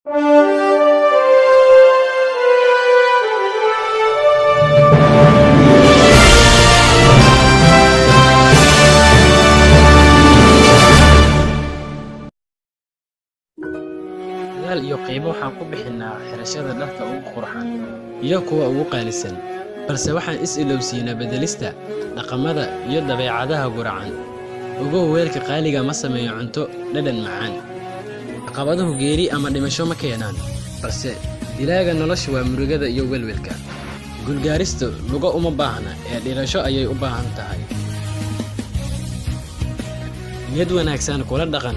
Dadaal iyo qiimo waxaan ku bixinnaa xirashada dharka ugu qurxan iyo kuwa ugu qaalisan, balse waxaan is ilowsiinaa beddelista dhaqamada iyo dabeecadaha guracan. Ogow, weelka qaaliga ma sameeyo cunto dhadhan macaan. Caqabaduhu geeri ama dhimasho ma keenaan, balse dilaaga nolosha waa murugada iyo welwelka. Guulgaaristu lugo uma baahna ee dhiirasho ayay u baahan tahay. Niyad wanaagsan kula dhaqan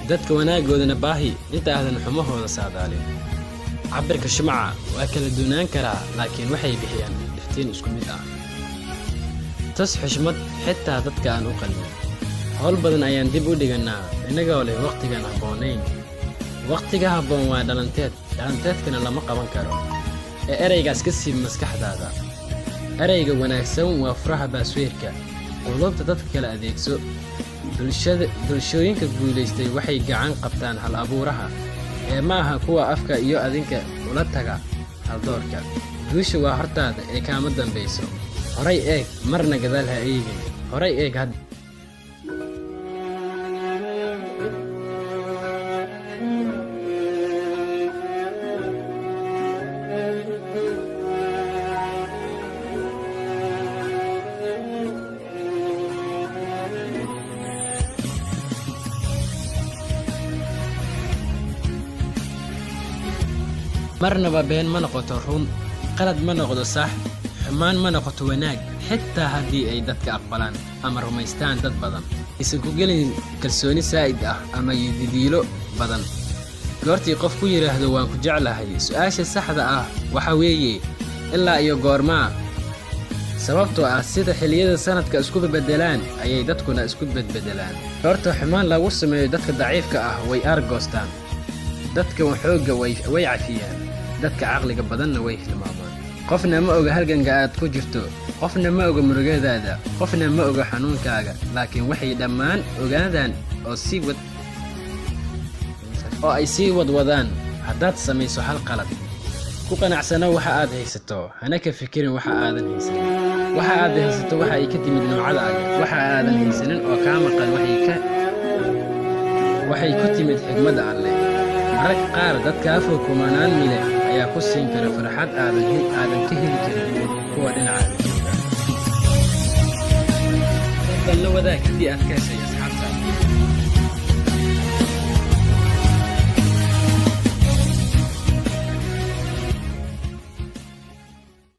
dadka, wanaaggoodana baahi inta aadan xumahooda saadaalin. Cabbirka shumaca waa kala duwanaan karaa, laakiin waxay bixiyaan iftiin isku mid ah. Tus xushmad xitaa dadka aan u qalmin. Howl badan ayaan dib u dhigannaa innagoo leh waqtigaan habboonayn. Waqtiga habboon waa dhalanteed, dhalanteedkana lama qaban karo. Ee ereygaas ka siib maskaxdaada. Ereyga wanaagsan waa furaha password-ka qulubta dadka kala adeegso. Bulshada bulshooyinka guulaystay waxay gacan qabtaan hal abuuraha ee ma aha kuwa afka iyo adinka ula taga haldoorka. Guusha waa hortaada ee kaama dambayso. Horay eeg, marna gadaal ha eegin. Horay eeg had. Marnaba been ma noqoto run, qalad ma noqdo sax, xumaan ma noqoto wanaag, xitaa haddii ay dadka aqbalaan ama rumaystaan dad badan. Aysan ku gelin kalsooni saa'id ah ama yididiilo badan. Goortii qof ku yidhaahdo "Waan ku jeclahay," su'aasha saxda ah waxa weeye: "Ilaa iyo goormaa?" Sababtoo ah sida xilliyada sanadka isku bedbedelaan ayay dadkuna isku bedbedelaan. Goorta xumaan lagu sameeyo, dadka daciifka ah way aargoostaan, dadka xoogga way cafiyaan, dadka caqliga badanna way hilmaamaan. Qofna ma oga halganka aad ku jirto, qofna ma oga murugadaada, qofna ma oga xanuunkaaga, laakiin waxay dhammaan ogaadaan oo ay sii wadwadaan haddaad samayso hal qalad. Ku qanacsano waxa aad haysato, hana ka fikirin waxa aadan haysanin. Waxa aad haysato waxa ay ka timid nimcada Alle. Waxa aadan haysanin oo kaa maqan waxay ku timid xigmadda Alle. Mararka qaar dadkaa fog kumanaan mile ayaa ku siin kara farxad aadan ka heli karin kuwa dhinacaaga jooga. Fadlan la wadaag haddii aad ka heshay.